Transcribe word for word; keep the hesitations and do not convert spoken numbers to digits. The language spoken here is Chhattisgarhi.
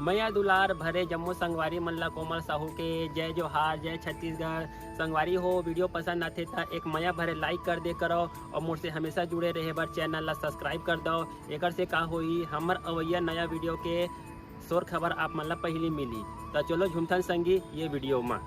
मया दुलार भरे जम्मो संगवारी मन ला कोमल साहू के जय जोहार, जय छत्तीसगढ़। संगवारी हो, वीडियो पसंद आथे त एक मया भरे लाइक कर दे करो और मोर से हमेशा जुड़े रहे बर चैनल ला सब्सक्राइब कर दो। एकर से का होही, हमर अवैया नया वीडियो के शोर खबर आप मन ला पहिली मिली। त चलो झूमथन संगी ये वीडियो मा।